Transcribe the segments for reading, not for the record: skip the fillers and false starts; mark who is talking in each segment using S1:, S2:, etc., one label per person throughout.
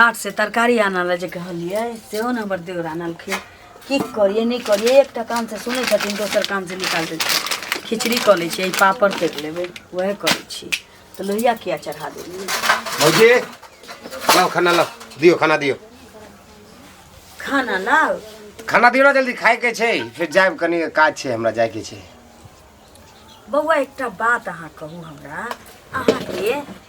S1: हाट से तरकारी आनऽ लए जे कहलियै सेहो ने हमर देवर आनलखिन। की करियै नहि करियै, एकटा कानसँ सुनै छथिन, दोसर कानसँ निकालि दै छथिन। खिचड़ी कऽ लै छियै, पापड़ तरि लेबै, वएह करै छी। तऽ लोहिया किया चढ़ा देलियै?
S2: भौजी, लाओ खाना, लाओ, दियो खाना, दियो।
S1: खाना लाउ।
S2: खाना दियो ना जल्दी, खाए के छै, फिर जायब, कनी काज छै हमरा, जाय के छै।
S1: बौआ, एकटा बात अहाँ कहू हमरा, अहाँके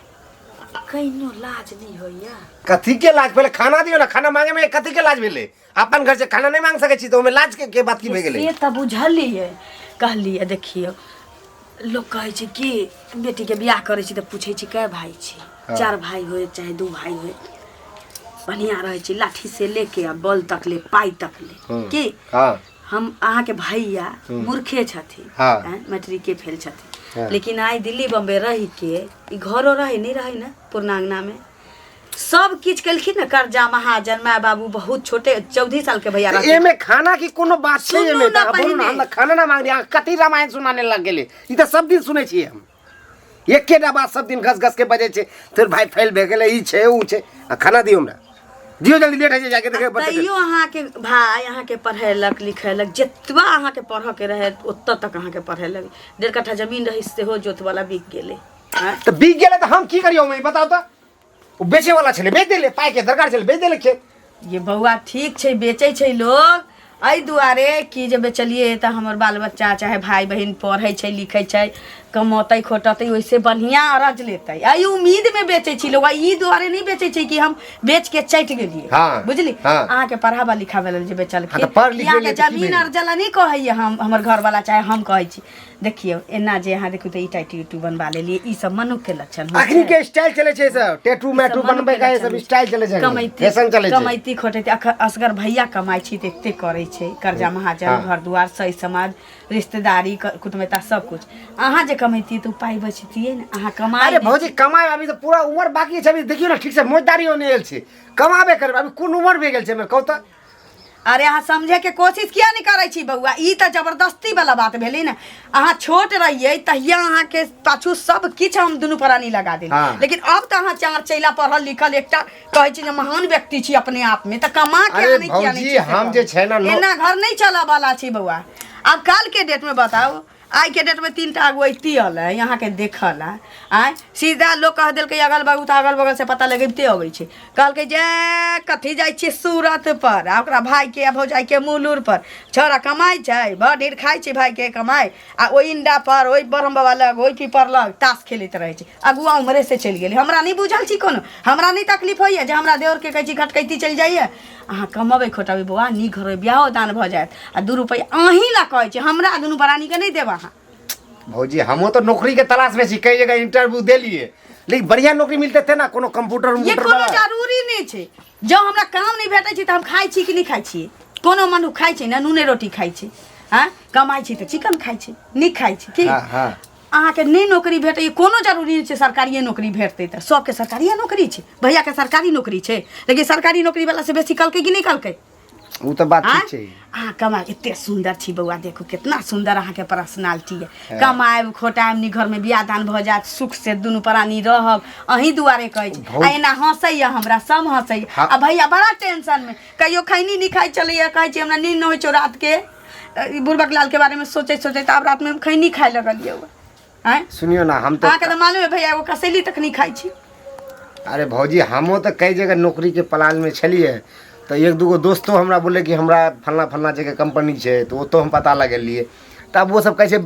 S1: कहिनो लाज नहि होइया?
S2: कथी के लाज? पहिले खाना दियो ना। खाना मांगे में कथी के लाज भेलै? अपन घर से खाना नहीं मांग सकै छी तऽ ओहिमे लाज के बात की भए गेलै?
S1: से तऽ बुझलियै, कहलियै देखियौ, लोक कहै छै कि बेटीके बियाह करै छै तऽ पूछै छै कए भाय छै।
S2: हाँ।
S1: चारि भाय होय चाहे दू भाय होय, बढ़िआँ रहै छै, लाठी से लेके आ बल तक ले, पाइ तक ले। की हम अहाँके भैया मूर्खे छथिन। आँय, मैट्रिके फेल छथिन। लेकिन आइ दिल्ली बम्बे रहि के ई घरो रहै नहि रहै ने, पुरना अङ्गनामे सब किछु केलखिन ने, कर्जा महाजन, माय बाबू बहुत छोटे, 14 साल के भैया
S2: तऽ
S1: रहथिन।
S2: एमे खाना की कोनो बात छै?
S1: सुनू
S2: एमे
S1: ने
S2: तऽ बोलू ने।
S1: पहिने।
S2: हम तऽ खाना ना मांगली, अहाँ कथी रामायण सुनाने लग गेलै? ई तऽ सब दिन सुनै छियै हम, एकेटा बात सब दिन घस घस के बजै छै, तोर भाई फेल भए गेलै, ई छै, ऊ छै। आ खाना दियौ हमरा, दियौ जल्दी, लेट होइ छै जाके देखै बड्ड।
S1: तैयो अहाँके भाय अहाँके पढ़ेलक लिखेलक, जतबा अहाँके पढ़ऽके रहै ओतऽ तक अहाँके पढ़ेलक। 1.5 कट्ठा जमीन रहै, सेहो जोतवला बिक गेलै। आँय?
S2: तऽ बिक गेलै तऽ हम की करियौ ओहिमे, बताउ तऽ? ओ बेचे वाला छलै, बेच देले, पाइ के दरकार छलै, बेच देले खेत।
S1: ये बौआ, ठीक छै, बेचै छै लोग एहि दुआरे कि जे बेचलियै तऽ हमर बाल बच्चा चाहे भाय बहिन पढ़ै छै, लिखै छै, कमौतै खोटतै, ओहिसे बढ़िआँ अरज लेतै, एहि उम्मीदमे बेचै छी लोग। ई दुआरे नहि बेचै छै कि हम बेच के चटि गेलियै। बुझली? अहाँके पढ़ाबा लिखाबै लेल जे बेचलखिन।
S2: तऽ पढ़ लिख
S1: अहाँके
S2: लेलियै तऽ की
S1: जमीन
S2: भेलै?
S1: अरजला नहि कहैए हम, हमर घरवाला चाहे हम कहै छी। देखियौ, एना जे अहाँ देखू तऽ ई टाइटू उटू बनबा लेलियै, ई सब मनुख के लक्षण होइ
S2: अखनी
S1: छै।
S2: के स्टाइल चले छै सब, टैटू
S1: ई सब
S2: मैटू
S1: मनुख
S2: बनबै
S1: के
S2: का
S1: लक्षण
S2: सब
S1: होइ छै।
S2: स्टाइल चले छै,
S1: कमैती
S2: फैशन चले छै।
S1: कमैती खोटैती असगर भैया कमाइ छी तऽ एते करै छै कर्जा महाजन। घर दुआर, सही समाज, रिश्तेदारी, कुटुम्बता, सब कुछ। अहाँ जे कमैतियै तऽ ओ पाइ बचतियै ने, अहाँ कमाइ
S2: अरे
S1: नहि
S2: भौजी, कमाए अभी तऽ पूरा उमर बाकी छै। अभी देखियौ ने ठीक से मौजदारी होने आयल छै, कमाबे करबै। अभी कोन उमर भए गेल छै हमर, कहू तऽ?
S1: अरे, अहाँ समझे के कोशिश किया नहीं करै छी बौआ? ई तऽ जबरदस्ती वाला बात भेलै ने। अहाँ छोट रहियै तहिया अहाँके पाछू सब किछु हम दुनू प्राणी लगा देली। लेकिन अब तऽ अहाँ चार चैला, पढ़ल लिखल, एकटा कहै छी जे महान व्यक्ति छी अपने आप में, तऽ कमा के
S2: अरे
S1: आनै किया नहि
S2: भौजी,
S1: छी से
S2: हम
S1: कहू।
S2: जे छै ना
S1: एना घर नहीं चलऽ वाला छै बौआ। आब काल के डेट में बताउ, आइ के डेट में तीन टा अगुवैती अलै अहाँके देखऽ ला। आँय, सीधा लोक कह देलकै अगल बगल तऽ अगल बगल से पता लगबिते अबै छै। कहलकै जे कथी जाइ छियै सूरत पर आ ओकरा भाइके आ भौजाइके मुलुर पर? छौड़ा कमाइ छै, बड़ ढेर खाइ छै भाइके कमाइ, आ ओहि इंडा पर, ओहि ब्रह्म बाबा लग, ओहि पीपर लग ताश खेलैत रहै छै। अगुआ उम्हरे से चलि गेलै। हमरा नहि बुझल छी कोनो, हमरा नहि तकलीफ होइए जे हमरा देओरके कहै छी खटकैती चलि जाइए। अहाँ कमबै खोटबै बौआ, नीक घरमे बियाहो दान भऽ जायत आ दू रुपैआ अहीं लए कहै छी, हमरा दुनू प्राणीके नहि देब अहाँ।
S2: भौजी, हमहूँ तऽ नौकरी के तलाश में छी, कई जगह इंटरव्यू देलिए, लेकिन बढ़िया नौकरी मिलते थे ना कोनो कंप्यूटर
S1: ये
S2: उम्प्यूटर
S1: कोनो
S2: वाला।
S1: जरूरी नहि छै। जँ हमरा काम नहि भेटै छै तऽ हम खाइ छी कि नहि खाइ छियै? कोनो मनुख खाइ छै ने, नूने रोटी खाइ छै। आँय, कमाइ छी तऽ चिकन खाइ छै, नीक खाइ छै की?
S2: हाँ हाँ
S1: अहाँके नहि नौकरी भेटैए, कोनो जरूरी नहि छै सरकारिए नौकरी भेटतै तऽ। सबके सरकारिए नौकरी छै, भैयाके सरकारी नौकरी छै, लेकिन सरकारी नौकरी वाला से बेसी कलकै कि नहि कलकै?
S2: ओ तऽ बात
S1: आँय?
S2: ठीक छै।
S1: अहाँ कमाय, एते सुन्दर छी बौआ, देखू कितना सुन्दर अहाँके पर्सनालिटी है। कमायब खोटायब, नी घरमे बियाह दान भऽ जायत, सुख से दुनू प्राणी रहब, अहीं दुआरे कहै छी। आ एना हँसैया, हमरा सब हँसैया। आ भैया बड़ा टेंशनमे, कहियो खैनी नहि खाइ छलैया, कहै छी हमरा नींद नहि होइ छौ रातके, ई बुड़बक लालके बारेमे सोचैत सोचैत आब रातमे हम खैनी खाइ लगलियै। आँय?
S2: सुनियो ना, हम तऽ
S1: अहाँके तऽ मालूम है भैया एगो कसैली तक नहि खाइ छी।
S2: अरे भौजी, हमो तऽ कई जगह नौकरी के प्लान में छलिए, तऽ एक दूगो दोस्तो हमरा बोले कि हमरा फलना फलना जगह कंपनी छै, तऽ ओतौ हम पता लगेलिए, तब वो सब कहै छै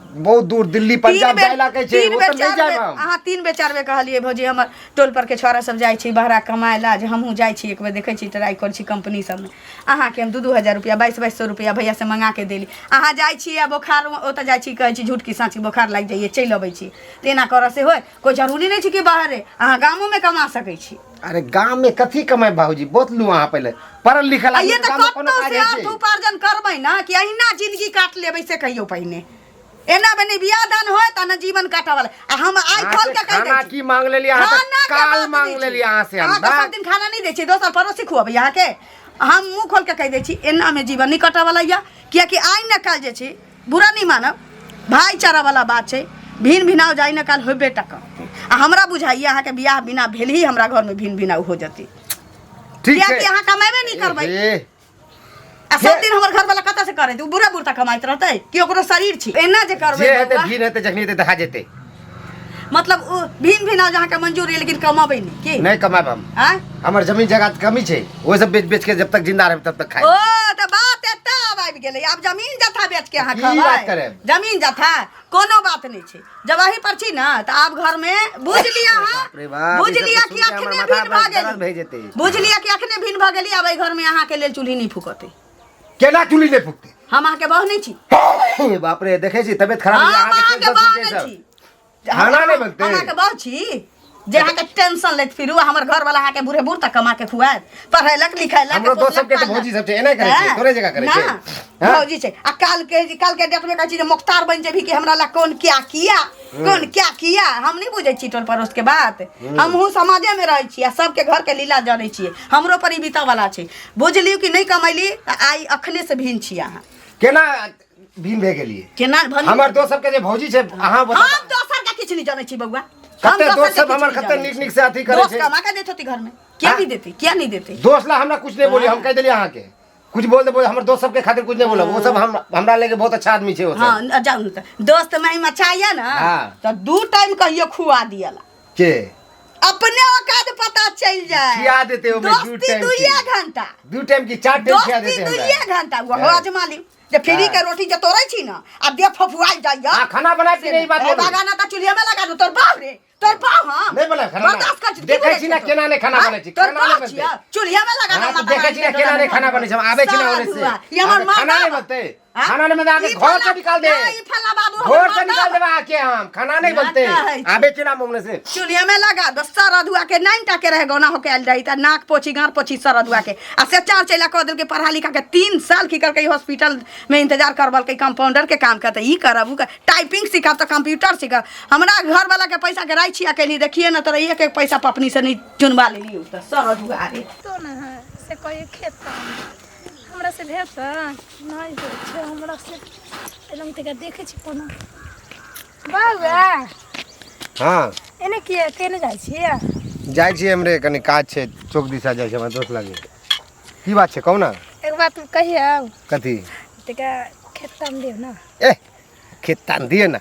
S2: बहुत दूर, दिल्ली
S1: तीन
S2: पंजाब
S1: बेर
S2: जाय ला कहै छै।
S1: तीन
S2: ओतऽ
S1: बेर
S2: नहि
S1: चारि
S2: जायब
S1: बेर
S2: हम।
S1: अहाँ तीन बेर चारि बेर कहलियै भौजी, हमर टोल पर के छौड़ा सब जाइ छै बहरा कमाय ला, जे हमहूँ जाइ छी, एक बेर देखै छी, ट्राई करै छी कंपनी सबमे। अहाँके हम 2-2 हजार रुपया, 22-22 सौ रुपया भैया से मंगा के देली। अहाँ जाइ छी आ बोखार ओतऽ जाइ छी, कहै छी झूठ की साँच, बोखार लागि जाइए, चलि अबै छी। तऽ एना करऽ से होय? कोइ जरूरी नहि छै कि बाहरे, अहाँ गामोमे कमा सकै छी।
S2: अरे, गाम में कथी कमाय भाऊजी? बोतलू अहाँ पहिले पढ़ल लिखल
S1: आ
S2: आदमी
S1: ये
S2: के
S1: तऽ
S2: गाम में कोनो
S1: कतौ
S2: काज
S1: से
S2: होइ
S1: अर्थ
S2: छै?
S1: उपार्जन करबै ने कि अहिना जिंदगी काट लेबै से कहियौ पहिने। एना में नहि बियाह दान होयत आ ने जीवन काटऽ वाला। आ हम आइ
S2: अहाँ
S1: खोल
S2: से
S1: के कहि दै
S2: खाना
S1: छी
S2: की मांग लेलियै अहाँ? तऽ
S1: खाना के
S2: काल
S1: बात
S2: मांग
S1: नहि छै।
S2: लेलियै अहाँ से हम।
S1: अहाँके
S2: बा
S1: सब दिन खाना नहि दै छियै, दोसर पड़ोसी खुअबै अहाँके। हम मुँह खोल के कहि दै छी, एना में जीवन नहि कटऽ वाला यऽ, कियाकि आइ ने काल्हि जे छै, बुरा नहि मानब, भाईचारा वाला बात छै, भिन भिनाव जाइ ने काल्हि होबे टा करतै। आ हमरा बुझाइए अहाँके बियाह बिना भेल ही हमरा घरमे भिन भिनाव हो जेतै।
S2: ठीक छै।
S1: कियाकि अहाँ कमेबे नहीं करबै।
S2: ए,
S1: आ सब दिन हमर घर वाला कतऽ से करे? उ बुढ़ा बुढ़ता कमाइत रहतै कि ओकरो शरीर छी? एना जे करबै
S2: जे हेतै
S1: बौआ,
S2: भीड़ हेतै, जखनी हेतै देखा जेतै।
S1: मतलब उ भिन भिन अहाँके मंजूर है, लेकिन कमाबै नहीं की?
S2: नहि कमायब हम।
S1: आँय?
S2: हमर जमीन जगह के कमी छै, ओहि सब बेच बेच के जब तक जिंदा रहब तब तक खाइ।
S1: ओ तऽ बात एतऽ आब आबि गेलै, आब जमीन जथा बेच के अहाँ
S2: की
S1: खेबै?
S2: बात करब?
S1: जमीन जथा कोनो बात नहि छै। जब अही पर छी ना तऽ आब घर में बुझ लिया अहाँ,
S2: बाप रे बाप,
S1: बुझ
S2: ई सब
S1: लिया
S2: तऽ
S1: कि
S2: सुनि के हमर
S1: अखने
S2: माथा
S1: भिन भऽ
S2: दर्द भए
S1: गेली।
S2: जेतै।
S1: बुझ लिया कि अखने भिन भऽ गेली, आब एहि घर में अहाँ के लेल चूल्ही नहि फूकतै।
S2: केना चूल्ही नहि फूकतै?
S1: हम अहाँ के बहू नहि छी।
S2: बाप रे, देखै छी तबियत खराब
S1: हम
S2: भए
S1: अहाँ
S2: अहाँके
S1: के
S2: टेंशन
S1: बहू
S2: सुनि के
S1: नहि
S2: सब।
S1: छी।
S2: खाना नहि बनतै?
S1: हम अहाँके बहू छी जे अहाँके टेंशन लैत फिरू, आ हमर घर वाला अहाँके बूढ़े बूढ़ तक कमा के खुआएत, पढ़ेलक लिखेलक।
S2: हमरो दोस्त सबके तऽ भौजी सब छै, एना करै छै, तोरे जकाँ करै छै।
S1: ना,
S2: हँ?
S1: भौजी छै। आ काल के डेट में कहै छी जे मुख्तार बनि जेबही कि हमरा ला कौन क्या किया, कौन क्या किया। हम नहीं बुझै छी टोल पड़ोस के बात, हमहूँ समाजे में रहै छी आ सबके घर के लीला जानै छियै। हमरो पर ई बीतऽ वाला छै। बुझलियौ कि नहि कमैली तऽ आइ अखने से भिन छी अहाँ।
S2: केना भिन भए गेलियै?
S1: केना भनि?
S2: हमर दोस्त सबके जे भौजी छै, अहाँ बताउ।
S1: हम दोसर के किछु नहीं जानै छी बौआ। हम
S2: कते
S1: दोसर
S2: दोस्त
S1: के
S2: सब
S1: किछु
S2: हमर
S1: नहि
S2: कते
S1: जानै
S2: नीक
S1: छी।
S2: नीक से अथी करै
S1: दोस्त
S2: छै।
S1: कमा के देत होती घर में, किया
S2: हाँ?
S1: नहीं देते, किया नहीं देते?
S2: दोस्त ला हमरा कुछ नहीं बोली, हम कह देलियै अहाँके कुछ बोल देबो, हमर दोस्त सबके खातिर कुछ नहीं बोलब। वो सब हम हमरा लेके बहुत अच्छा आदमी छै वो सब।
S1: हाँ न, जाउ न तऽ दोस्त महिम अच्छा ये ना।
S2: हाँ।
S1: तो दू टाइम कहियो खुआ दियला।
S2: के?
S1: अपने औकात पता चल जाए।
S2: खिया देते ओमे दू
S1: दोस्ती
S2: टाइम
S1: दुइये
S2: की।
S1: घंटा।
S2: दू टाइम की, चार टाइम खिया
S1: दोस्ती
S2: देते हमरा।
S1: दुइये घंटा वो
S2: हाँ।
S1: आजमा ली जे फ्री
S2: हाँ।
S1: के रोटी जे तोड़ै छी ना आ देह फफुआइ जाइया।
S2: हाँ, खाना बनाए कि नहीं, बात
S1: ए
S2: बोलू।
S1: बागाना त चूल्हे में लगा दू। तोर बाप रे, तोर बाप हम
S2: नहीं बनाए खाना।
S1: बर्दाश्त कर छी, की
S2: देखै
S1: बोलै
S2: छी ना
S1: तू?
S2: केना नहि खाना
S1: हाँ?
S2: बनै छी,
S1: तोर
S2: खाना नहि
S1: बाप
S2: बनतै।
S1: छियै, चूल्हे में लगा दू।
S2: हाँ, तऽ
S1: माता
S2: देखै छी ना
S1: रानी के
S2: केना नहि
S1: डोला
S2: खाना
S1: में।
S2: बनै छै, हम आबै छी ना ओने से।
S1: सारा धुआ। ई हमर
S2: अहाँके खाना
S1: माता
S2: नहि
S1: बा।
S2: बनतै।
S1: हाँ?
S2: खाना नहि बनतै, अहाँके
S1: ई
S2: घर से
S1: फल्ला-
S2: निकाल दे।
S1: ना, ई फल्ला बाबू हमर
S2: घर से
S1: माता
S2: निकाल
S1: बा।
S2: देबै अहाँके हम, खाना नहि
S1: ना
S2: बनतै।
S1: कहै छी।
S2: आबै छी ना हम ओने से।
S1: चूल्हे में लगा दो। सर अधुआ के नाइन टा के रहे, गौना होके आयल रही त नाक पोछी, गाँड़ पोछी सर अधुआ के। आ से चार चैला कह देलकै, पढ़ा लिखा के 3 साल की करकै, हॉस्पिटल में इंतजार करबलकै, कंपाउंडर के काम करतै, ई करब उ कर, टाइपिंग सीखब तऽ कंप्यूटर सीखब। हमरा घर वाला के पैसा के राइ छिया कैली, देखिए ना तोरा एक एक पैसा पपनी से नहीं चुनवा लेली त सर अधुआ रे।
S3: तो ने है से कहियो खेत हमरा से भेल तऽ नहि होइ छै हमरा से। एकदम तनिका देखै छी कोना बाबा।
S2: हाँ।
S3: एने किया केने जाइ छियै?
S2: जाइ छियै, हमरे कनि काज छै, चौक दिशा जाइ छै हमरा दोस्त लगे। की बात छै, कहू ना।
S3: एक बात कहियौ?
S2: कथी?
S3: तनिका खेत ताम दियौ ने।
S2: ए, खेत तान दिए ना,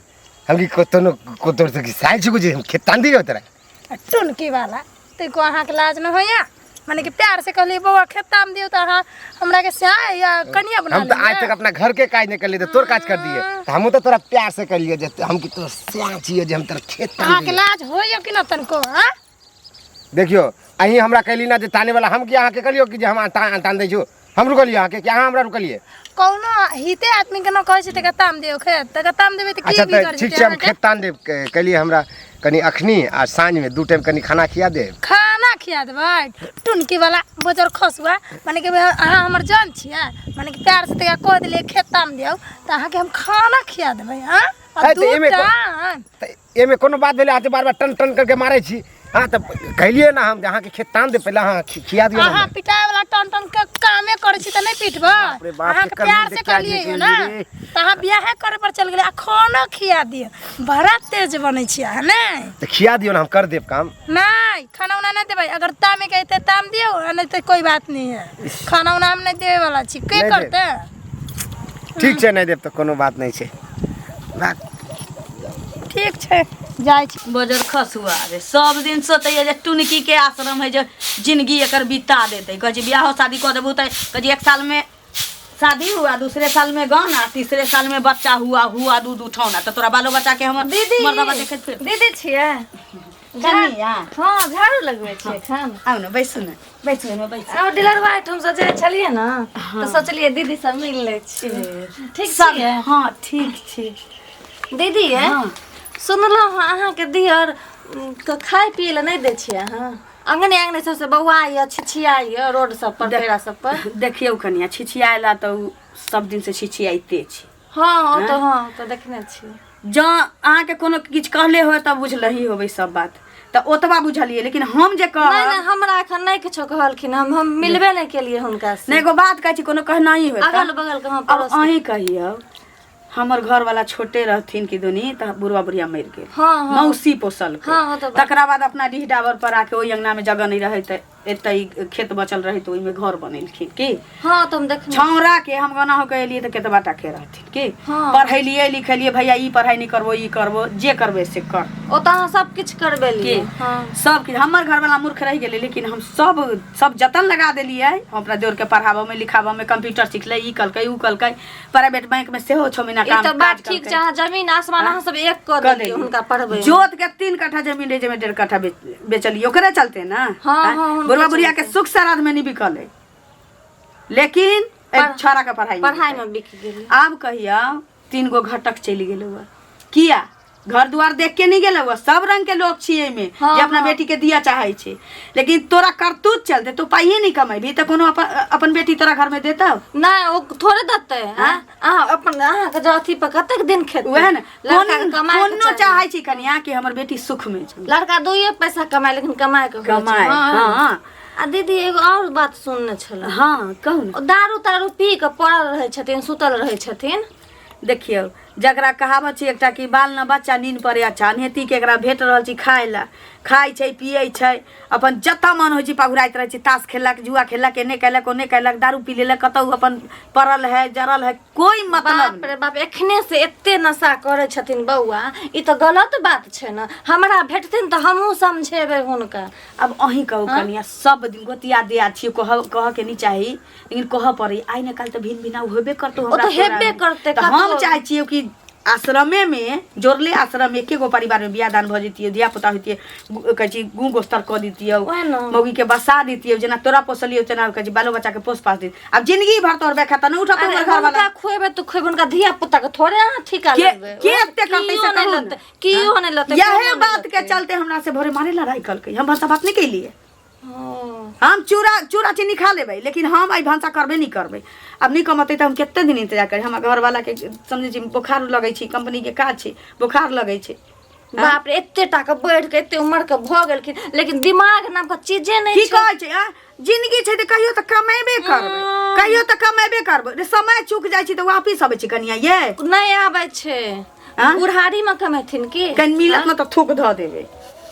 S2: हम की कतनो कोतर से साइ छी जे हम खेत तान दिए तोरा?
S3: आ टुनकी वाला तनिको अहाँके लाज न होइया? माने कि प्यार से कहलियै बौआ खेत ताम दियौ तऽ अहाँ हमरा के स्याह या कनिया बना
S2: हम तऽ आज तक अपना घर के काज नहीं करलिए तऽ तोर काज कर दिए, तऽ हमहूँ तऽ तोरा प्यार से करलिए जे हम की तोर स्याह छियै जे हम तोरा खेत तान
S3: अहाँके
S2: दिए।
S3: लाज होइया कि न तनिको? आ
S2: देखियो, अहीं हमरा कहली ना जे ताने वाला, हम की अहाँके कहलियो कि जे हम तान तान दै छियो? हम रुकलियै अहाँके कि अहाँ हमरा रुकलियै?
S3: कौनो हिते आदमी के न कहै छै तनिका ताम दियौ खेत, तनिका ताम देबै तऽ की
S2: अच्छा तऽ
S3: बिगड़
S2: ठीक
S3: जेतै
S2: छै, हम
S3: अहाँके?
S2: खेत तान देब। कहलियै हमरा कनि अखनी आ साँझमे दू टाइम कनि खाना खिया देब।
S3: खाना खिया देबै? टुनकी वाला बोजर खसुआ, माने कि अहाँ हमर जान छियै, माने कि प्यार से तनिका कह देलियै खेत ताम दियौ तऽ अहाँके हम खाना खिया देबै। हाँ, आ
S2: है, तऽ
S3: दू
S2: एहिमे
S3: टाइम।
S2: तऽ एहिमे कोनो बात भेलै? अहाँ बार बार टन टन करके मारै छी। हाँ, तऽ कहलियै ना हम जे अहाँके खेत तान देब, पहिले अहाँ खिया दियौ ना
S3: अहाँ
S2: हमरा।
S3: पिटाए वाला टन टन के कामे करै छी तऽ नहि पिटबै?
S2: बाप रे बाप,
S3: अहाँके
S2: केकर
S3: प्यार
S2: मुँह
S3: से
S2: देखा
S3: कहलियै
S2: जे
S3: ना
S2: रे।
S3: तऽ अहाँ बियाहे करे पर चलि गेलियै आ खाना खिया दियौ। बड़ा तेज बनै छी अहाँ नहि?
S2: तऽ खिया दियौ ना, हम कर देब काम।
S3: नहीं, खाना उना नहीं देबै। अगर तामे के अयतै ताम दियौ, आ नहीं तऽ कोई बात नहीं है। खाना उना हम नहीं देवे वाला छी। के
S2: नहि देब।
S3: करतै?
S2: ठीक छै, नहि देब तऽ कोनो बात नहि छै। राख।
S3: ठीक छै, जाइ छी।
S1: बजर खसुआ रे, सब दिन सोचैया जे टुनकी के आश्रम है जे जिंदगी एकर बिता देतै। कहै छै बियाहो शादी कऽ देबू तऽ कहै छै एक साल में शादी हुआ, दूसरे साल में गहना, तीसरे साल में बच्चा हुआ, हुआ दूध उठौना। तऽ तोरा बालो बच्चा के हमर
S4: दीदी।
S1: मर्दाबा देखैत फिर
S4: दीदी छियै?
S1: कनिया।
S4: हँ, झाड़ू लगबै छियै एखन।
S1: आउ ने, बैसू ने, बैसू एहिमे बैसू।
S4: आ डिलरवा एहिठाम से जाइ छलियै ने तऽ सोचलियै दीदी से मिल लै छियै। ठीक
S1: सब
S4: छियै?
S1: हँ, ठीक छी।
S4: दीदी ये,
S1: हँ।
S4: सुनलहुँ हँ अहाँके दियर के खाय पियै लए नहि दै छियै अहाँ। अङ्गने अङ्गने सबसे बौआ यऽ, छिछिया यऽ रोड सब पर, पेड़ा सब पर।
S1: देखियौ कनिया, छिछियाला तऽ उ सब दिन से छिछियाइते छै।
S4: हँ, ओ तऽ हँ, ओ तऽ देखने छियै।
S1: जँ अहाँके कोनो किछु कहले होय तऽ बुझलही होबै सब बात, तऽ ओतबा बुझलियै, लेकिन हम जे कहब
S4: नहि नहि, हमरा एखन नहि किछो कहलखिन। हम मिलबे नहि केलियै हुनका से।
S1: नहि, एगो बात कहै छी, कोनो कहनाही होय
S4: अगल बगल के, हँ,
S1: अब
S4: पड़ोस के।
S1: अहीं कहियौ, हमर घर वाला छोटे रहथिन कि दुनी तऽ बुढ़वा बुढ़िया मरि गेल।
S4: हँ हँ
S1: मौसी पोसल।
S4: हँ, ओ तऽ बात।
S1: तकरा बाद अपना डीह डाबर पर आके ओहि अंगना में जगह नहीं रहे तऽ एतऽ ई खेत बचल रहै तऽ ओहिमे घर बनेलखिन की।
S4: हाँ तो हम देखने।
S1: छौड़ा के हम गना होके एलियै तऽ केतबा टा के रहथिन की।
S4: हाँ।
S1: पढ़ेलियै लिखेलियै, भैया ई पढ़ाइ नहि करबो ई करबो, जे करबै से कर।
S4: ओ तऽ अहाँ सब किछु करबेलियै।
S1: की?
S4: हाँ।
S1: सब किछु। हमर घरवाला मूर्ख रहि गेलै, लेकिन हम सब सब जतन लगा देलियै। हम अपना देवर के पढ़ाबऽ में लिखाबऽ में, कंप्यूटर सिखलै, ई कलकै ऊ कलकै, प्राइवेट बैंक में सेहो 6 महीना
S4: ई
S1: काम
S4: तऽ बात
S1: काज
S4: ठीक
S1: कलकै।
S4: छै, अहाँ जमीन आसमान अहाँ सब एक कऽ
S1: कऽ
S4: देलियै हुनका पढ़बै।
S1: जोत के 3 कट्ठा जमीन रहे, जाहिमे 1.5 कट्ठा बेचलियै ओकरे चलते ना।
S4: हाँ,
S1: आँय?
S4: हाँ, हुनके
S1: बुढ़वा बुढ़िया के
S4: चलते।
S1: सुख श्राद्ध में नहीं बिकलै, लेकिन एक छोरा के पढ़ाई में
S4: पढ़ाई
S1: बिकलै।
S4: में बिक गेलै।
S1: आब कहिया 3 गो घटक चलि गेलै हुआ, किया घर दुआर देख के नहीं गेलै हुआ? सब रंग के लोग छियै एहिमे।
S4: हाँ,
S1: जे अपना
S4: हाँ।
S1: बेटी के दिया चाहे छै, लेकिन तोरा करतूत चलते तो पाइए नहीं कमेबी तऽ कोनो अपन अपन बेटी तोरा घर में देतौ?
S4: नहि, ओ थोड़े देतै। अहाँ अपन अहाँके जे अथी पर कतेक दिन खेतै?
S1: वएह ने।
S4: लड़का के कमाए के
S1: कोनो
S4: चाही।
S1: चाहे छै कनिया कि हमर बेटी सुख में छै।
S4: लड़का दुइए पैसा कमाए, लेकिन कमाए के होइ छै।
S1: कमाए,
S4: हाँ।
S1: हाँ।
S4: आ दीदी, एगो और बात सुनने छलहुँ।
S1: हाँ, कहू ने।
S4: ओ दारू तारू पी के पड़ल रहै छथिन, सुतल रहै छथिन।
S1: देखियौ, जकरा कहावत छै एकटा कि बाल न बच्चा नीन पड़े अच्छा, अनहेती के एकरा भेट रहल छै खाय लए, खाइ छै पियै छै, अपन जतऽ मन होइ छै पघुराइत रहै छै, ताश खेललक, जुआ खेललक, एने केलक ओने केलक, दारू पी लेलक, कतहु अपन पड़ल है जरल है, कोई मतलब
S4: बाप रे बाप, एखने से एते नशा करै छथिन बौआ, ई तऽ गलत बात छै ने। हमरा भेटथिन तऽ हमहूँ समझेबै हुनका।
S1: अब अहीं कहू कनिया, सब दिन गोतिया दिया छियै, कह कह के नहीं चाही, लेकिन कहऽ पड़ै, आइ ने काल्हि तऽ भिन भिना होबे करतौ
S4: ओ
S1: हमरा
S4: तऽ
S1: तोरा
S4: हेबे
S1: मे।
S4: करतै,
S1: तऽ हम
S4: कतबो।
S1: चाहै छियै कि आश्रमे में जोड़ले आश्रम एके गो परिवार में बियाह दान भऽ जैतियै, धिया पुता होइतियै, कहै छी गु गोस्तर कऽ दितियै,
S4: ओएह ने।
S1: मौगी के बसा दितियै, जेना तोरा पोसलियौ तेना कहै छी बालो बच्चा के पोस पास दित। आब जिंदगी भर तोहर बेखा तऽ नहि उठत
S4: अरे
S1: हमर घर वाला।
S4: हुनका खुएबै तऽ खुएबै, हुनका धिया पुता के थोड़े अहाँ ठीका लेबै।
S1: के एते करतै
S4: कियो
S1: से
S4: नहि
S1: कहू ने।
S4: लेतै, कियो नहि लेतै,
S1: यहे
S4: कोनो नहि
S1: बात के
S4: लेतै।
S1: चलते हमरा से भोरे मारे लड़ाई कलकै, हम भनसा भात नहि केलियै।
S4: हँ।
S1: हम चूड़ा चूड़ा चीनी खा लेबै, लेकिन हम आइ भनसा करबे नहि करबै। आब नहि कमतै तऽ हम कते दिन इंतजार करी? हमर घरवाला के समझै छी बोखार लगै छै, कंपनी के काज छै, बोखार लगै छै।
S4: बाप रे, एते टा के बढ़ि के एते उम्र के भऽ गेलखिन, लेकिन दिमाग नाम के चीजे नहि
S1: की
S4: छै।
S1: कहै छै आ? जिंदगी छै तऽ कहियो तऽ कमेबे करबै, कहियो तऽ कमेबे करबै। रे, समय चूक जाइ छै तऽ वापिस अबै छै कनिया ये?
S4: नहि आबै छै।
S1: आँ?
S4: बुढ़ारी में कमेथिन की?
S1: कनि मिलत ने तऽ थूक धऽ देबै।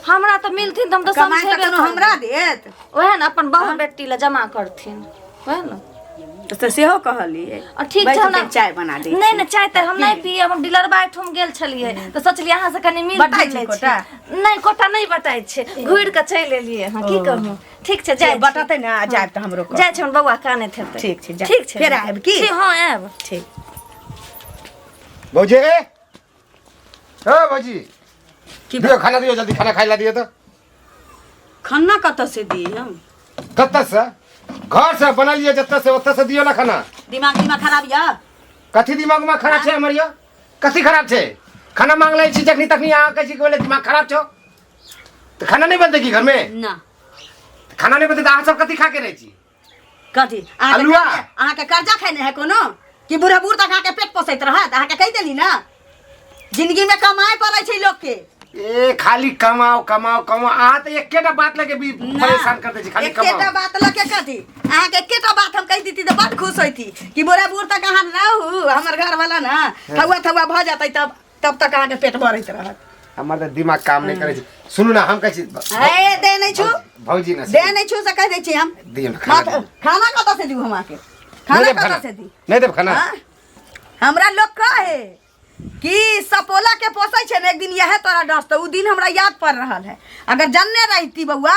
S4: हमरा तऽ मिलथिन तऽ हम तऽ
S1: कमाइ तऽ
S4: समझेबे
S1: कोनो हमरा
S4: करबै।
S1: देत?
S4: ओएह ने, अपन बहु बेटी लए जमा करथिन, ओएह ने।
S1: तऽ सेहो कहलियै।
S4: और ठीक
S1: बैठ
S4: छै
S1: के
S4: ना।
S1: चाय बना दै
S4: नहि
S1: छी।
S4: नहि, चाय तऽ हम नहि पियब। हम डीलरबा एहिठाम गेल छलियै तऽ सोचलियै अहाँ से कनि मिल
S1: बटाइ
S4: जुल
S1: छै
S4: लै छी।
S1: कोटा?
S4: नहि, कोटा नहि बटाइ छै, घुरि कऽ चलि एलियै हँ। की कहू, ठीक छै, जाइ छी।
S1: बटतै ने आ जायब तऽ हमरो कहब।
S4: जाइ छी, हमर बौआ कानैत हेतै।
S1: ठीक छै, जा।
S4: ठीक छै,
S1: फेर आयब की?
S4: ठीक, हँ आयब।
S1: ठीक।
S2: भौजी, ए भौजी।
S1: की?
S2: दियौ खाना, दियौ जल्दी खाना खाइ ला दियौ तऽ।
S1: खाना कतऽ से दी हम?
S2: कतऽ से? घर से बनलियै जतऽ से ओतऽ से दियौ ना खाना।
S1: दिमाग दिमाग खराब यऽ?
S2: कथी दिमाग में खराब छै हमर? यौ, कथी खराब छै? खाना मांग लै छी जखनी तखनी अहाँ कहै छी कि बोले दिमाग खराब छौ। तऽ खाना नहि बनतै की घरमे?
S1: ना।
S2: तऽ खाना नहि बनतै तऽ अहाँ सब कथी खा के रहै छी?
S1: कथी अहाँके?
S2: अलुआ?
S1: अहाँके कर्जा खेने है कोनो कि बूढ़ा बूढ़ तक अहाँके पेट पोसैत रहत? अहाँके कहि देली ना, जिंदगी में कमाए पड़ै छै लोक के।
S2: ए, खाली कमाओ कमाओ कमाओ, अहाँ तऽ एकेटा बात लके भी परेशान कर दै छी, खाली
S1: एकेटा
S2: कमाओ।
S1: बात लके कथी? अहाँके एकेटा बात हम कहि देती तऽ बड खुश होती कि बूढ़ा बूढ़ तक अहाँ रहू, हमर घर वाला ना थौआ थौआ भऽ जेतै, तब तब तक अहाँके पेट भरैत रहत।
S2: हमर तऽ दिमाग काम नहि करै छै। सुनू ने, हम कहै छी
S1: ए, दे नहि छु।
S2: भौजी ने
S1: दे नहि छु से कहि दै छी हम।
S2: दियौ ने खाना। दियौ।
S1: खाना कतऽ से दियौ हम अहाँके?
S2: नहि
S1: खाना
S2: देब खाना?
S1: कतऽ से दी?
S2: नहि देब खाना?
S1: हाँ? हमरा लोग कहे कि सपोला के पोसै छै ने, एक दिन इएह तोरा डसतौ। उ दिन हमरा याद पड़ रहल है। अगर जानने रहिती बौआ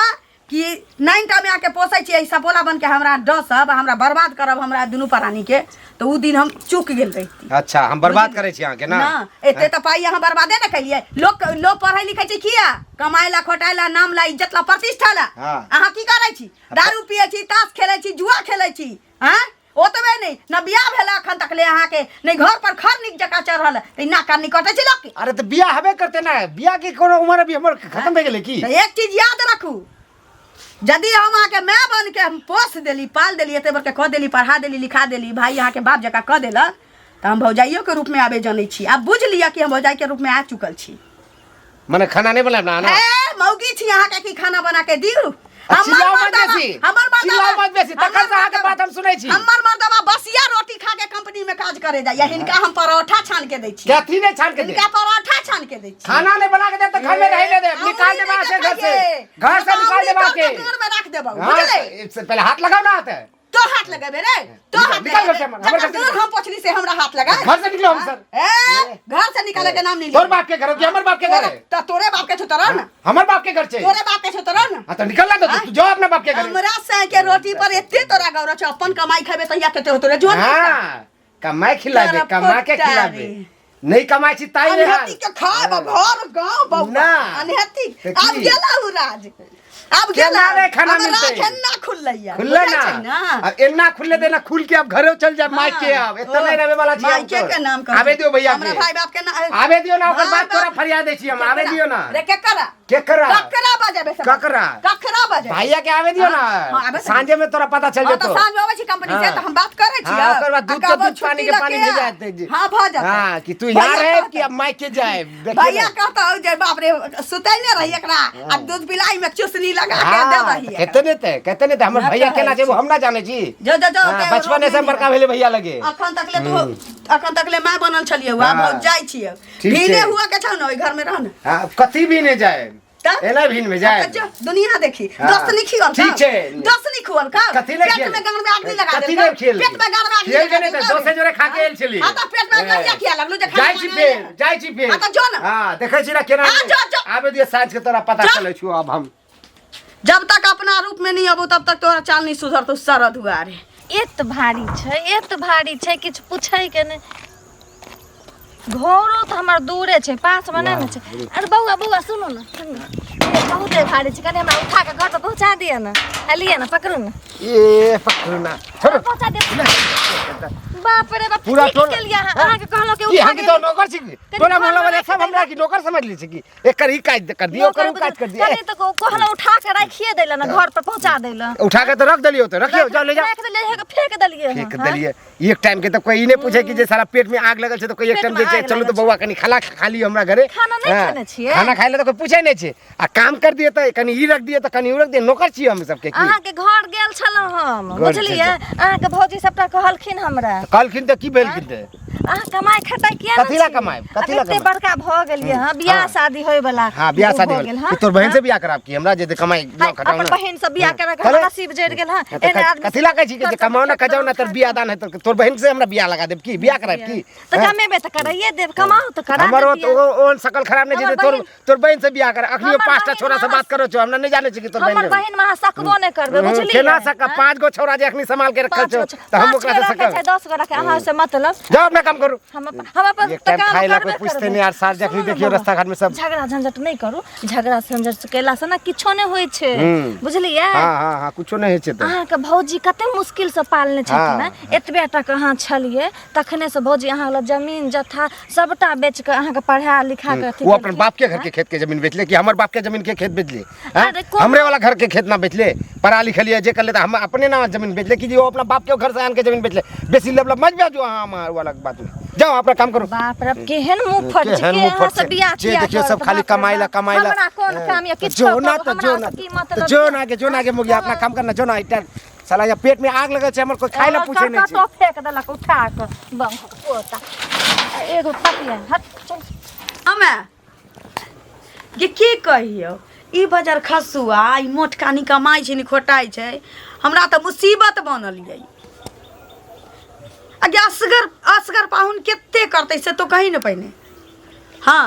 S1: कि नाइनटा में आके पोसै छियै, सपोला बन के हमरा डसब, हमरा बर्बाद करब हमरा दुनू प्राणी के, तऽ उ दिन हम चूक गेल रहिती।
S2: अच्छा, हम बर्बाद करै छी अहाँके ना?
S1: ना, एते तऽ पाइ अहाँ बर्बादे ने केलियै। लोक लोक पढ़ै लिखै छै किया? कमाइ ला, खोटाइ ला, नाम ला, इज्जत ला, प्रतिष्ठा ला।
S2: हाँ।
S1: अहाँ की करै छी? दारू पियै छी, ताश खेलै छी, जुआ खेलै छी। आँय, ओतबे नहि न बियाह भेल अखन तक ले अहाँके, नहि घर पर खर नीक जकाँ चढ़ल, तऽ ई नाक कान नहि कटै छै लोकके?
S2: अरे, तऽ बियाह हेबे करतै ने। बियाह के कोनो उमर अभी हमर खत्म भए गेलै की?
S1: तऽ एक चीज याद रखू, यदि हम अहाँके माय बन के हम पोस देली, पाल देली, एते बड़के कऽ देली, पढ़ा देली, लिखा देली, भाई अहाँके बाप जकाँ कऽ देलक, तऽ हम भौजाइयोके रूपमे आबे जनै छी। आब बुझि लिअ कि हम भौजाइके रूपमे आ चुकल छी।
S2: मने खाना नहीं बनाब ना?
S1: ए मौगी छी अहाँके की खाना बना के दियौ? हमर
S2: चिल्लाउ मत
S1: मर्दबा-
S2: बेसी।
S1: हमर मर्दबा-
S2: चिल्लाउ मत बेसी।
S1: हमर
S2: तखन से अहाँके
S1: मर्दबा-
S2: बात हम सुनै छी।
S1: हमर मर्दबा बसिया रोटी खा के कंपनी में काज करे जाइया, हिनका हम परोठा छान के दै छी।
S2: कथी नहीं छान के दे?
S1: हिनका परोठा छान के दै छी
S2: खाना नहीं बना के दे तो घर में रह ले दे निकाल दे बाहर से घर से घर से निकाल दे बाहर के
S1: घर में रख देबौ
S2: हाँ,
S1: बुझले
S2: इससे पहले हाथ लगाओ ना आते
S1: तो हाथ लगेबे रे तो
S2: निकल-
S1: हाथ
S2: निकल घर से
S1: लगेबे।
S2: हमर- हमर घर
S1: जकर
S2: से
S1: दूर
S2: निकल।
S1: हम पोछली से हमरा हाथ लगा
S2: घर से निकलो हम सर
S1: ए घर से निकाले के नाम नहीं
S2: तोर बाप के घर हो कि हमर बाप के घर है
S1: तो तोरे बाप के छो तोरा ना
S2: हमर बाप के घर छे
S1: तोरे बाप के छो तोरा ना
S2: हाँ तो निकल ना तो तू जाओ अपना बाप के घर
S1: हमरा से के रोटी पर एते तोरा गौरव छौ अपन कमाई खेबे तहिया केते हो तोरे जोन
S2: हाँ कमाई खिलाबे
S1: तोरा
S2: कमा के
S1: पोटा
S2: खिलाबे
S1: रे।
S2: नहीं कमाई छी ताई रे हाल
S1: अनहेती के खाए भर गांव बौआ
S2: ना।
S1: अनहेती
S2: तऽ की?
S1: अब गेला उ राज अब
S2: केना
S1: गेला
S2: रे खाना
S1: अब
S2: मिलतै?
S1: राज एन्ना खुललैया
S2: खुलले
S1: बुझै
S2: ना
S1: छै ना
S2: अब एन्ना खुलले देना खुल के अब घरे चल जा माइक के अब एतना नहीं रहे वाला छी हम
S1: माइके
S2: तोर।
S1: के नाम कहै
S2: आबे दियो भैया
S1: हमरा
S2: के
S1: भाई बाप के ना
S2: आबे दियो ना ओकर
S1: भाई
S2: बात तोरा
S1: बाप-
S2: फरियाद दै छी हम आबे दियो ना
S1: रे केकरा
S2: केकरा
S1: ककरा बजेबे सब
S2: ककरा?
S1: ककरा बजेबे
S2: भैया के आबे दियो ना
S1: हाँ, आबे से-
S2: सांझे में तोरा पता चल
S1: हाँ, तो
S2: जेतो
S1: साँझ में अबै छी कंपनी से
S2: हाँ।
S1: तऽ हम बात करै छी
S2: हाँ, ओकर बाद दूध के दूध पानी के पानी भे जाते जी
S1: हाँ भऽ जातै
S2: हाँ कि तू यहाँ
S1: भैया
S2: रहे
S1: कहतै।
S2: कि अब माइके जाए देखिए
S1: भैया
S2: ना।
S1: कहता जे बाप रे सुतै ने रही एकरा आ दूध पिलाई में चुसनी लगा के
S2: हाँ,
S1: दे रही
S2: कहते नहीं ते कहते नहीं ते हमर
S1: ना
S2: भैया
S1: कहै
S2: केना छै वो हम ना जाने छी
S1: जो जो जो
S2: हाँ,
S1: ते
S2: बचपने से
S1: रोकने
S2: बड़का भेले भैया लगे
S1: अखन तक ले तू अखन तक ले माय बनल छलियै हुआ
S2: हाँ।
S1: बहुत जाइ छियै
S2: ठीक
S1: भीने
S2: छै।
S1: हुआ के छौ ने ओहि घर में रह ने
S2: हाँ कथी भी नहीं जाए
S1: तऽ?
S2: एना भीन में जाए
S1: जो दुनिया देखी
S2: हाँ।
S1: दस नहीं खियल
S2: ठीक छै।
S1: दस नहीं खुअल का
S2: कथी नहि
S1: पेट
S2: खियल?
S1: में गान में आग नहीं लगा
S2: कथी
S1: देलकै?
S2: नहि खियल?
S1: पेट में गान में आग
S2: खियल के नहि तऽ दोसरे जोरे खा के आयल छली।
S1: हां तऽ पेट में कहिया खिया लगलू जे खाना
S2: जाइ छी
S1: बनाबै
S2: फेर
S1: लए।
S2: जाइ छी फेर
S1: हाँ, तऽ जो ने।
S2: हाँ देखै छी ना केना
S1: हाँ, जो, जो।
S2: आबे दियो साँझ के तोरा पता
S1: जो।
S2: चलै छौ अब हम
S1: जब तक अपना रूप में नहीं अबू तब तक तोरा चाल नहीं सुधरतौ सरद हुआ रे
S4: एत भारी छै एत भारी छै किछु पूछैके नहि घरो तऽ हमर दूरे छै पासमे नहि ने छै अरे बौआ बौआ सुनू ने सुनू ने ए, बहुते भारी छै कनि हमरा उठा कऽ घर पर पहुँचा दिअ ने आ लिअ ने पकड़ू ने
S2: ए पकड़ू ना छोड़ो
S4: पहुँचा दिअ बाप रे बाप
S2: पूरा
S4: की
S2: टोल
S4: केलियै अहाँ अहाँके कहलहुँ कि
S2: की
S4: उठा
S2: हम
S4: के
S2: तो नौकर छी
S4: कनि
S2: टोला मोहल्ला
S4: घरमे
S2: वाला
S4: राखि
S2: सब हमरा की नौकर समझ ली छी की एकर ई काज कर दियो ओकर ऊ काज कर दियो
S4: कनि तऽ कहलहुँ उठा के राखिए दै लए ने घर पर पहुँचा दै लए
S2: उठा के तो रख देलियो तो रखियो जाओ ले जाओ
S4: राखि देलियै फेंक देलियै
S2: फेंक देलियै एक टाइम के तऽ कोई ई नहि पूछे कि जे सारा पेट में आग लगल छै तऽ कोई एक
S4: पेट
S2: टाइम
S4: में
S2: जे छै
S4: आग
S2: चलू
S4: लागल
S2: तऽ बौआ कनि खाना खा लियौ हमरा घरे
S4: खाना नहि
S2: हाँ,
S4: खेने छियै?
S2: खाना खाय लए तऽ कोई पूछे नहि छै आ काम कर दिए तऽ कनि ई रख दिए तऽ कनि ऊ रख दिए नौकर छियै हम सबके की
S4: अहाँके घर गेल छलहुँ हम
S2: घर
S4: बुझलियै अहाँके भौजी सबटा कहलखिन हमरा
S2: कहलखिन तऽ की भेलखिन तऽ
S4: अहाँ कमाइ खटाइ किया नहि
S2: कथी ला
S4: छी?
S2: कमाएब? कथी ला
S4: आब एते
S2: कमाएब?
S4: बड़का भऽ गेलियै हँ बियाह
S2: हाँ।
S4: शादी होय वाला
S2: हाँ बियाह शादी
S4: भऽ
S2: होल
S4: गेल हँ
S2: तोर बहन से बियाह कराब की हमरा जे कमाई
S4: हाय,
S2: खटाउ
S4: अपन
S2: ना
S4: बहिन से बियाह करा के
S2: चले।
S4: हमर नसीब जरि गेल हँ
S2: हाँ, तऽ
S4: एहने आदमी
S2: कथी ला कहै छी कि जे कमाओ ना खटाउ ना तोर बियाह दान हेतौ तोर बहन से हमरा बियाह लगा देब की बियाह कराब की
S4: तऽ कमेबे तऽ कराइए देब कमाउ तऽ करा
S2: हमर
S4: देतियै।
S2: ओहन शकल खराब नहि छै
S4: हमर
S2: जे तोर
S4: बहिन-
S2: तोर बहन से बियाह कर अखनियो
S4: हमर
S2: पांचटा
S4: बहिन
S2: छोरा से
S4: महा-
S2: बात करो छौ हमरा नहि जानै छै कि तोर बहन
S4: हमर बहिन महा सकबो नहि करबै बुझलियै
S2: केना सकब पांच गो छोरा जे अखनी संभाल के रखल
S4: पाँच
S2: छौ
S4: गो
S2: तऽ हम
S4: पाँच
S2: ओकरा
S4: गो
S2: से
S4: रखै छै
S2: सकब
S4: 10 गो रखै अहाँ से मतलब
S2: जाओ अपना काम करू
S4: हम अपन हम अपन
S2: एक
S4: तऽ
S2: टाइम
S4: काम
S2: खाय ला
S4: करबे
S2: कोई पूछते
S4: करबै।
S2: नहीं यार, सार जखनी
S4: सुनू ने
S2: देखियो
S4: बौआ,
S2: रास्ता घाट में सब।
S4: झगड़ा झंझट नहि करू झगड़ा झंझट केला से ने किछो नहि होइ छै बुझलियै
S2: हाँ हाँ हाँ कुछो नहि होइ छै तऽ
S4: अहाँके भौजी कते मुश्किल से पालने छथिन
S2: हाँ।
S4: हँ एतबे तक अहाँ छलियै तखने से भौजी अहाँ लग जमीन जथा सबटा बेच के अहाँके पढ़ा लिखा के अथी
S2: वो अपन
S4: केलखिन।
S2: बाप के घर के खेत के जमीन बेचले कि हमर बाप के जमीन के खेत बेचले हैं?
S4: अरे कोन-
S2: हमरे वाला घर के खेत ना बेचले पढ़ा लिखलिए जे करले तऽ हम अपने ना जमीन बेचले कि जे वो अपना बाप के घर से आन के जमीन बेचले बेसी लब लब मत बेचो अहाँ हमार वाला बात में जाओ अपना काम करो
S4: बाप रे केहन मुँह फट छै
S2: केहन
S4: के
S2: मुँह
S4: अहाँ
S2: फट
S4: से
S2: छै।
S4: बियाह
S2: जे
S4: तियाह
S2: देखियौ सब
S4: करत,
S2: खाली
S4: बाप रे
S2: कमाइ ला
S4: बाप।
S2: कमाइ ला
S4: हमरा कोन काम या किछु
S2: जो ना
S4: करू,
S2: तऽ
S4: हमरा
S2: जो ना
S4: से की
S2: तऽ
S4: मतलब
S2: जो
S4: यऽ?
S2: ना के जो ना के मुगिया अपना काम करना जो ना इटा साला यहाँ पेट में आग लगल छै हमर कोई खाइ ला पूछे नहीं छै
S4: करकटो फेंक देलक उठा कऽ बम पोता एगो पतिया हट चल
S1: हमे गे की कहियौ ई बजर खसुआ ई मोटका नी कमाइ छै नी खोटाइ छै हमरा तऽ मुसीबत बनल यै आ गे असगर असगर पाहुन कते करतै से तो कही ने पहिने हँ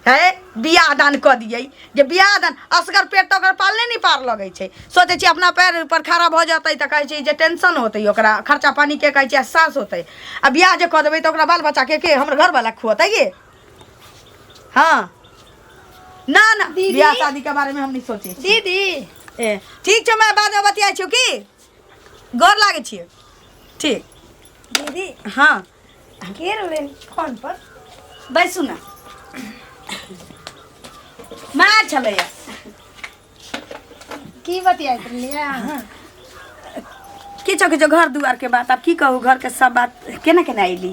S1: है बियाह दान कऽ दियै जे बियाह दान असगर पेट तऽ ओकर पालने नहि पार लगै छै सोचै छियै अपना पैर पर खड़ा भऽ जेतै तऽ कहै छै जे टेंशन होतै ओकरा खर्चा पानीके कहै छै एहसास होतै आ बियाह जे कऽ देबै तऽ ओकरा बाल बच्चाके के हमर घरवला खुअतै गे हाँ ना ना
S3: दीदी?
S1: बियाह शादी के बारे में हम नहीं सोचे छी।
S3: दीदी
S1: ए ठीक छै मैं बाद में बतियाइ छियौ की गोर लागै छियै ठीक
S3: दीदी
S1: हाँ
S3: के रहलै फोन पर
S1: बैसू ने मार छलैया
S3: की बतियाइत रहलियै अहाँ
S1: किछो किछो घर दुआर के बात आब की कहू घर के सब बात केना केना अयली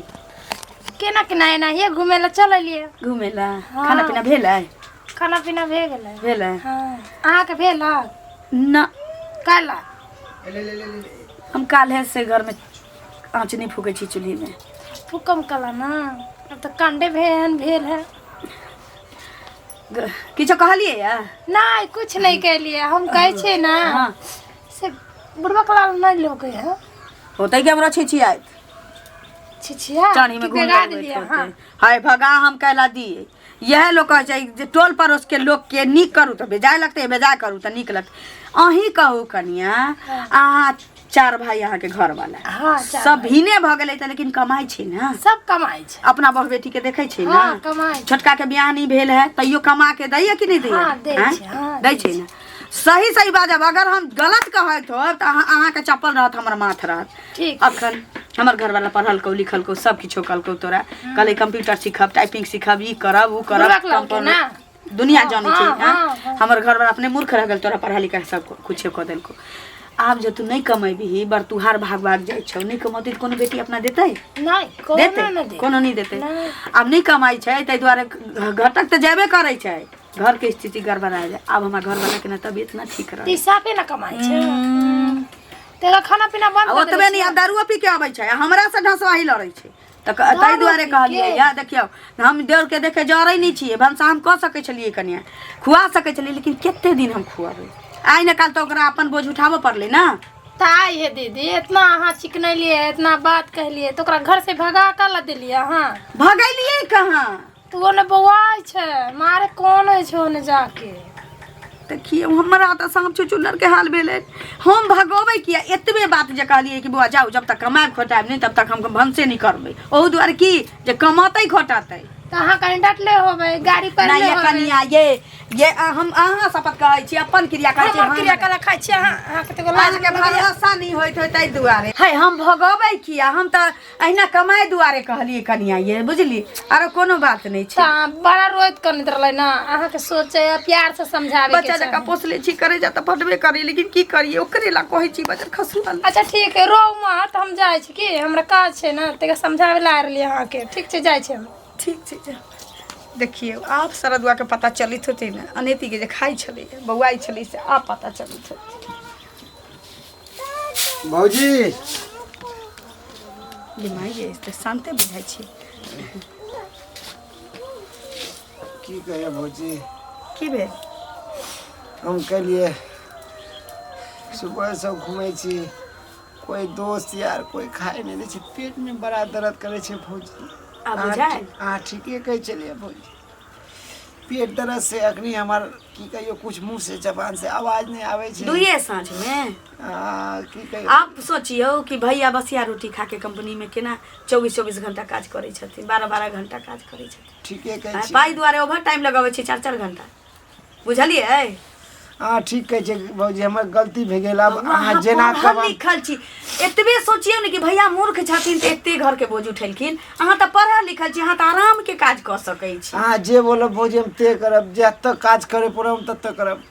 S3: केना केना एनाहिए घुमै लए चल एलियै
S1: घूमे ला
S3: हाँ।
S1: खाना पीना भेलै
S3: खाना पीना भए गेलै
S1: भेलै
S3: हँ अहाँके भेल
S1: ना
S3: काल्हि
S1: हम काल्हे से घर में आँच नहीं फूकै छी चूल्ही में
S3: फूकम कला ना अब तऽ कांडे भेल भेल है।
S1: किछो कहलियै या?
S3: नहीं, कुछ नहीं कहलिए। हम कहै छियै ना से बुढ़बा कलाल नहीं लोके है।
S1: होतै कि हमरा छिछियाइत?
S3: छिछिया
S1: चानी में
S3: कि
S1: घूम
S3: भगा
S1: लगबैत
S3: देलियै
S1: होतै।
S3: हाँ।
S1: हाय भगा हम कैला दिए। इएह लोक कहै छै जे टोल पड़ोस के लोक के नीक करू तऽ बेजाय लगतै, बेजाय करू तऽ नीक लगतै। अहीं कहू कनिया, अहाँ चार भाई, अहाँके घर वाला
S3: हाँ, चार।
S1: सब भिने भऽ गेलै तऽ, लेकिन कमाइ छै ने?
S3: सब कमाइ छै।
S1: अपना बहु बेटी के देखै छै ने?
S3: हाँ, कमाइ छै।
S1: छोटका के बियाह नहि भेल है तैयो कमा के दैया कि नहि दैया?
S3: हाँ, दै
S1: आँय?
S3: छै, हाँ,
S1: दै छै ने? सही सही बाजब। अगर हम गलत कहैत होब तऽ अहाँके चप्पल रहत, हमर माथ रहत।
S3: ठीक।
S1: अखन हमर घरवाला पढ़लकौ लिखलकौ, सब किछो कलकौ। तोरा कहले कंप्यूटर सीखब, टाइपिंग सीखब, ई करब, ऊ करब।
S3: बुढ़बाक लड़के ना?
S1: दुनिया जानै छै।
S3: हाँ,
S1: आँय?
S3: हाँ, हाँ।
S1: हमर घरवाला अपने मूर्ख रह गेल, तोरा पढ़ा लिखा सब कुछो कऽ देलकौ। आब जे तू नहि कमेबही, बड़ तुहार भाग भाग जाइ छौ। नहि कमौती तऽ कोनो बेटी अपना देतै?
S3: नहि, कोनो
S1: देतै?
S3: नहि देतै।
S1: कोनो नहि देतै।
S3: नहि।
S1: आब नहि कमाइ छै ताहि दुआरे घटक तऽ जेबे करै छै, घरके स्थिति गड़बड़ा जाइ। आब हमरा घरवाला के ने तबियत ना ठीक रहै।
S3: ई साफे ना कमाइ छै तेरा खाना पीना बंद
S1: आ
S3: कर
S1: ओतबे नहि, आब दारुओ पी के अबै छै आ हमरा से ढसवाही लड़ै छै। तऽ ताहि दुआरे
S3: पी
S1: कहलियै
S3: के?
S1: या देखियौ, हम देवके देखे जरै नहि छियै। भनसा हम कऽ सकै छलियै कनिया, खुआ सकै छलियै, लेकिन कते दिन हम खुआबै? आइ ने काल्हि तऽ ओकरा अपन बोझ उठाबऽ पड़लै ने।
S3: तऽ आइ हे दीदी, इतना अहाँ चिकनलियै, इतना बात कहलियै, तऽ ओकरा घर से भगा कऽ ला देलियै अहाँ?
S1: भगेलियै कहाँ?
S3: तऽ ओने बौआइ छै, मारे कोन होइ छै ओने जाके।
S1: देखियौ, हमरा तऽ साँप छुछुन्नर के हाल भेलै। हम भगोबै किया? एतबे बात जे कहलियै कि बौआ जाउ, जब तक कमायब खोटायब नहि तब तक हम भनसे नहि करबै। ओहू दुआरे की जे कमतै खोटतै।
S3: तऽ अहाँ कनि डटले होबै, गाड़ी पर
S1: नहि ये कनिया, ये हम अहाँ शपथ कहै छी, अपन क्रिया कहै छी।
S3: हमर
S1: हम
S3: क्रिया कला खाइ छी अहाँ? अहाँके तऽ एगो लाज
S1: अहाँके भरोसा नहि होइत होय ताहि दुआरे है। हम भगोबै किया? हम तऽ अहिना कमाइ दुआरे कहलियै कनिया ये, बुझली? आरो कोनो बात नहि छै।
S3: तऽ बड़ा रोइत कनैत रहलै ने, अहाँके सोचे आ प्यार से समझाबे के
S1: बच्चा जकाँ
S3: चाही।
S1: पोसले छी, करे जा तऽ फटबे करी, लेकिन की करिए, ओकरे ला कहै छी बजर खसुआ।
S3: अच्छा ठीक है, रो मत, हम जाइ छी। की हमरा काज छै ने, तनिका समझाबे ला रहलियै अहाँके। ठीक छै, जाइ छी हम।
S1: ठीक छै, जा। देखियौ, आब शरदुआके पता चलैत होतै ने, अनेतीके जे खाइ छलै, बौआइ छलै, से आब पता चलैत होतै।
S2: भौजी।
S1: माय गे, तऽ शान्ते बुझाइ छी।
S2: की कहिए भौजी।
S1: की भेल?
S2: हम कहलिए सुबह से घूमै छी, कोई दोस्त यार कोई खाए नहीं दै छै, पेट में बड़ा दर्द करै छै भौजी।
S1: आब
S2: अहाँ
S1: बुझायल?
S2: अहाँ ठीके कहै छलियै भौजी, पेट दर्द से अखनी हमर की कहियो कुछ मुंह से जबान से आवाज नहीं आबै छै।
S1: दुइए साँझ में?
S2: आ, की कहियो।
S1: आप सोचियौ कि भैया बसिया रोटी खा के कंपनी में केना 24-24 घंटा काज करै छथिन, 12-12 घंटा काज करै छथिन।
S2: ठीके कहै छी।
S1: पाइ दुआरे ओवर टाइम लगबै छै 4-4 घंटा, बुझलियै?
S2: अहाँ ठीक कहै छियै भौजी, हमर गलती भए गेल। आब अहाँ
S1: अहाँ
S2: जेना
S1: पढ़ल
S2: कहब।
S1: लिखल छी, एतबे सोचियौ ने कि भैया मूर्ख छथिन तऽ एते घर के बोझ उठेलखिन। अहाँ तऽ पढ़ल लिखल छी, अहाँ तऽ आराम के काज कऽ सकै छी।
S2: अहाँ जे बोलब भौजी हम ते करब, जतऽ काज करे पड़े हम ततऽ करब।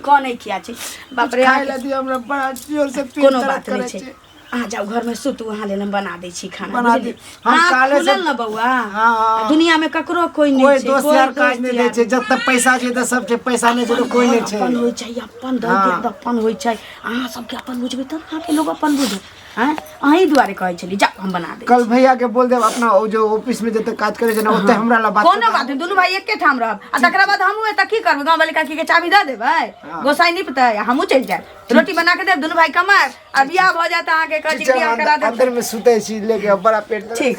S1: कनै किया छी? बाप रे।
S2: खाय लए दियौ हमरा, बड़ा जोर से पेट
S1: कोनो
S2: दर्द
S1: बात नहि
S2: करै
S1: छै।
S2: छै।
S1: अहाँ जाउ घरमे सुतू, अहाँ लेल हम बना दै छी खाना।
S2: बना
S1: बुझलियै?
S2: दी। हम
S1: आँख
S2: काल्हे से-
S1: खुलल ने बौआ।
S2: हाँ, हाँ।
S1: दुनिया में ककरो कोई नहीं
S2: कोई
S1: छै,
S2: दोस्त
S1: कोई
S2: यार काज
S1: दोस्त
S2: नहि दै
S1: यार
S2: छै। जब तक पैसा छै तऽ सब छै, पैसा नहि छै तऽ कोई नहि छै।
S1: अपन होइ छै अपन दर्द।
S2: हाँ।
S1: अपन होइ छै। अहाँ सबके अपन बुझबै तब अहाँके लोग अपन बुझत। आँय, अहीं दुआरे कहै छली, जाउ हम बना दे।
S2: कल भैया के बोल देब, अपना ओ जो ऑफिस में जते काज करे छै ने, ओते हमरा ला बात
S1: कोनो बात नहि, दुनू भाई एके ठाम रहब। आ तकरा बाद हमहूँ एतऽ की करबै? गाँव वाली काकी के चाभी दऽ देबै, गोसाई निपतै आ हमहूँ चलि जायब। रोटी बना के देब, दुनू भाई कमायब आ बियाह भऽ जायत अहाँके, कहै छी
S2: ठीक छै,
S1: बियाह
S2: हम
S1: करा देब।
S2: अंदर में सुतै छी लेके, बड़ा पेट दर्द।
S1: ठीक।